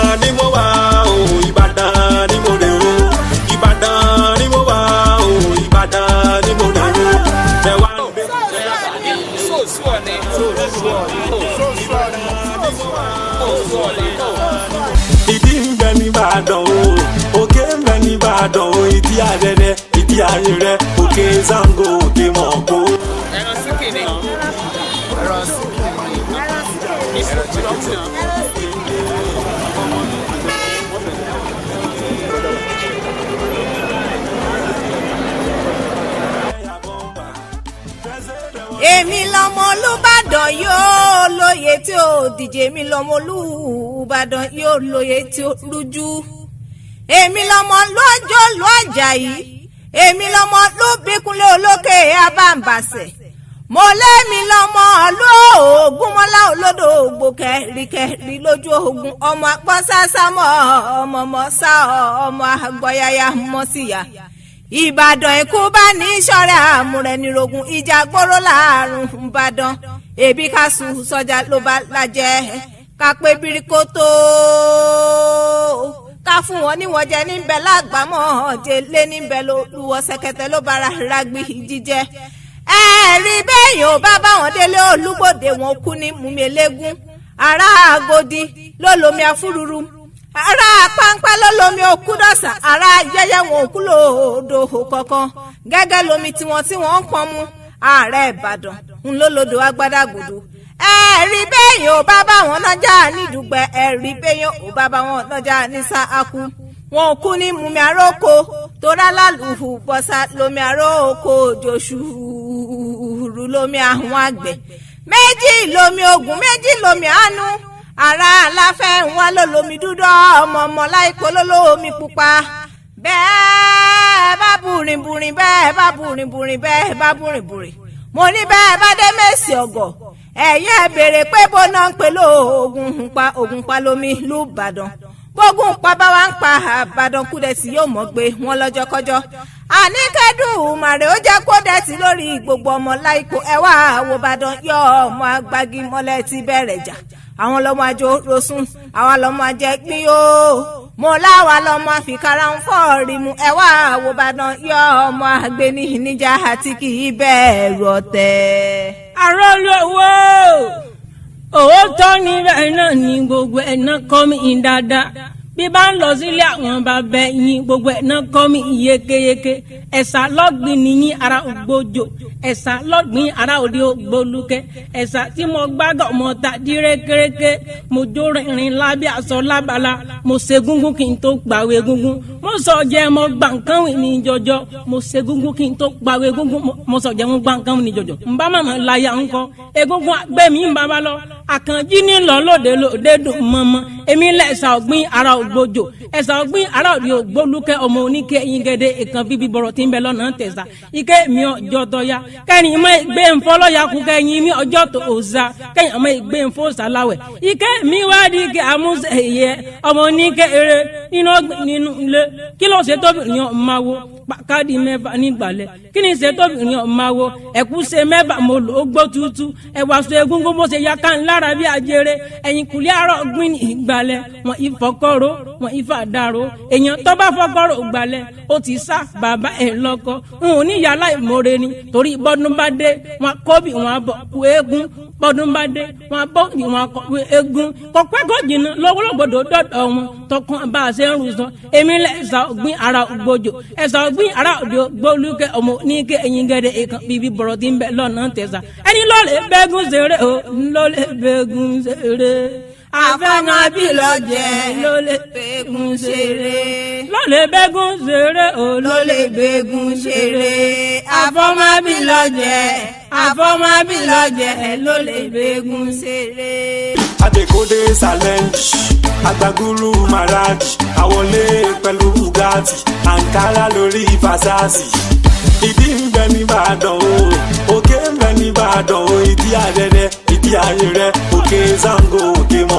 Ìbàdàn ni mo wà o, Ìbàdàn ni mo rè o. Ìbàdàn ni mo wà o, Ìbàdàn ni mo rè o. Bẹ́ẹ̀ wá ń gbé. Ìdí ń bẹ nìbàdàn o, òkè ń bẹ nìbàdàn o, ìdí àrẹrẹ, ìdí àrẹrẹ, òkè Zango, òkè Mọ̀kó. Ẹran síkì ni. Ẹran síkì ni. Ẹran chicken. Èmi lọmọ Olùbàdàn yóò lóye tí ó díje, èmi lọmọ Olùbàdàn yóò lóye tí ó rújú. Èmi lọmọ lọ́jọ́ lọ Àjàyí, èmi lọmọ lóbìkúnlé olókè abáǹbàṣẹ. Mo lémi lọmọ lóògùnmọ́lá olódò ògbó kẹrìkẹrì lójú ogun, ọmọ apọ́sásámọ́, ọmọ mọ́sá, ọmọ àgbọ̀yàyà mọ́síyà. Ìbàdàn ikú bá ní sọ́rẹ́ àmúrẹ́nirogun, ìjà gbóró láàrún Ìbàdàn. Èbí ká sùn sọ́jà ló bá lajẹ́, ká pé birikoto, ká fún wọn níwọ̀n jẹ níbẹ̀ lágbàmọ́ jẹlé níbẹ̀ lolúwọ́ sẹ́kẹ̀tẹ̀ ló bára rágbí jíjẹ. Ẹ̀ẹ́rì bẹ́yìn ò bá báwọn délé Olúgbòde, wọn kú ní mumi elégún. Ará Agodi ló lomi afúrúrú, ará páńpá ló lomi òkúdọ̀sà, ará yẹ́yẹ́ wọn òkú lòdò kankan gẹ́gẹ́ lomi tiwọn tí wọ́n ń pọn mu. Ààrẹ Ìbàdàn ń ló lodò agbádágbòdo. Ẹ̀ẹ́rì bẹ́yìn ò bá báwọn nájà nídùúgbẹ́, ẹ̀ẹ́rì bẹ́yìn ò bá báwọn nájà ní sáàkú, wọn kú ní mumi aróko, torá lálùhù bọ́sà lomi aróko, jòṣùrù lomi àwọn àgbẹ̀ méjì, lomi ogun méjì, lomi àánú. Ara aláfẹ́ ń wá ló lomi dúdú, ọmọ ọmọ láìpẹ́ ló lómi pupa. Bẹ́ẹ̀ bá bùrìnbùrìn, bẹ́ẹ̀ bá bùrìnbùrìn, bẹ́ẹ̀ bá bùrìnbùrìn, mo ní bẹ́ẹ̀ bá dé mẹ́sì ọ̀gọ̀, ẹ̀yìn ẹ̀ béèrè pé bó náà ń pè lóògùn pa, ògùn pa lomi lùbàdàn. Bógún pa bá wa ń pa àbàdàn kúdẹ̀tì yóò mọ̀ gbé wọn lọ́jọ́kọ́jọ́. Àní kẹ́dùn màrè ó jẹ́ kó dẹ̀tì lórí gbogbo ọmọ láìkó. Ẹ wá àwòbàdàn yọ ọmọ agbági mọ́lẹ̀ ti bẹ̀rẹ̀ jà. Àwọn lọ́mọ àjò rosun, àwa lọ́mọ àjẹ gbin o. Mo láwa lọ́mọ àfikàrà ń fọ́ rí mu. Ẹ wá àwòbàdàn yọ ọmọ àgbẹ̀ni níjà àti kì í bẹ̀rù ọ̀tẹ̀. Arólówó òótọ́ ní bẹ́ẹ̀ náà ní gbogbo ẹ̀ náà kọ́ mi dáadáa. Bí bá ń lọ sílé àwọn bàbá yín, gbogbo ẹ̀ náà kọ́ mi yékéyéké. Ẹ̀sà lọ́gbìn nìyí ara ògbójò, ẹ̀sà lọ́gbìn ara òde ògbólúkẹ́, ẹ̀sà tí mo gbádọ̀ mo ta dírékéréké, mo jó rìnrìn lábẹ́ aṣọ lábala, mo ṣe gúngún kí n tó gbàwé gúngún, mo sọ jẹ́ mo gbà nǹkan wì ní jọjọ, mo ṣe gúngún kí n tó gbàwé gúngún, mo sọ jẹ́ mo gbà nǹkan wì ní jọjọ. Nbá màmá láyà ńkọ egungun àgbẹ̀mí ń bàbá lọ àkànjí ní lọ lóde lóde dùn mọ́mọ́. Èmi lẹ́sà ọ̀gbìn ara ògbójò, ẹ̀sà ọ̀gbìn ara òde ògbólúkẹ́, ọmọ oníke yín gẹ́dẹ́ ìkan bíbí bọ̀rọ̀ tí ń bẹ lọ́nà tẹ̀sà ike mi ọjọ́ tọ́ya kẹ́ni mọ́ ìgbé ńfọ́lọ́yà kú, kẹ́yìn mi ọjọ́ tó òòsà kẹ́yìn ọmọ ìgbé ńfọ́sàláwẹ̀ ike mi wá di ike àmúṣe ẹ̀yẹ ọmọ oníke eré nínú ọgbìn nínú ilé. Kí ló ṣe tóbi yàn máa wo pàkádì mẹ́fà nígbàlẹ̀? Kí ni ṣe tóbi yàn máa wo ẹ̀kúṣe mẹ́fà? Mo lò ó gbó tútú ẹ̀wà sọ egungun bó ṣe ya ká ńlára bí ajere. Ẹ̀yìn kùlé àárọ̀ gbìn ní ìgbàlẹ̀ wọn ìfọkọ́rọ́ wọn ìfàdàrọ́. Èèyàn tó bá fọkọ́rọ́ gbàlẹ̀ ó ti sá bàbá ẹ̀ lọ́kọ́ n ò ní yàrá ìmọ̀re ni, torí bọ́dún bá dé wọn kọ́bì wọn bọ̀ kú eégún, bọ́dún bá dé wọn bọ́ ní wọn kọ́ eégún kọ̀pẹ́ kò jìnnà lọ́wọ́lọ́gbọ̀dọ̀ dọ̀dọ̀ wọn tọkàn bá a ṣe ń rú sọ. Èmi lẹ̀ ẹ̀sà ọ̀gbìn ara ògbójò, ẹ̀sà ọ̀gbìn ara òde ògbólúkẹ́, ọmọ oníke ẹ̀yìn gẹ́dẹ́ ìkan bíbí bọ̀rọ̀ tí ń bẹ lọ́nà tẹ̀sà. Ẹni lọ́lẹ̀ bẹ́gùn ṣeré o, lọ́lẹ̀ bẹ́gùn ṣeré. Àfẹnàbí lọ́jẹ̀ lọ́lẹ̀ bẹ́gùn ṣeré. Lọ́lẹ̀ bẹ́gùn ṣeré o. Ló lè gbégun ṣeré. Àfọmọ́bí lọ́jẹ̀, àfọmọ́bí lọ́jẹ̀ ló lè gbégun ṣeré. Adekode challenge, agbagulu maraji, àwọlé pẹ̀lú Bugatti, Ankara lórí Fasasi. Ìdí ń bẹ nìbàdàn o, òkè ń bẹ nìbàdàn o, ìdí àrẹrẹ, ìdí àrẹrẹ, òkè Zango, òkè mọ̀.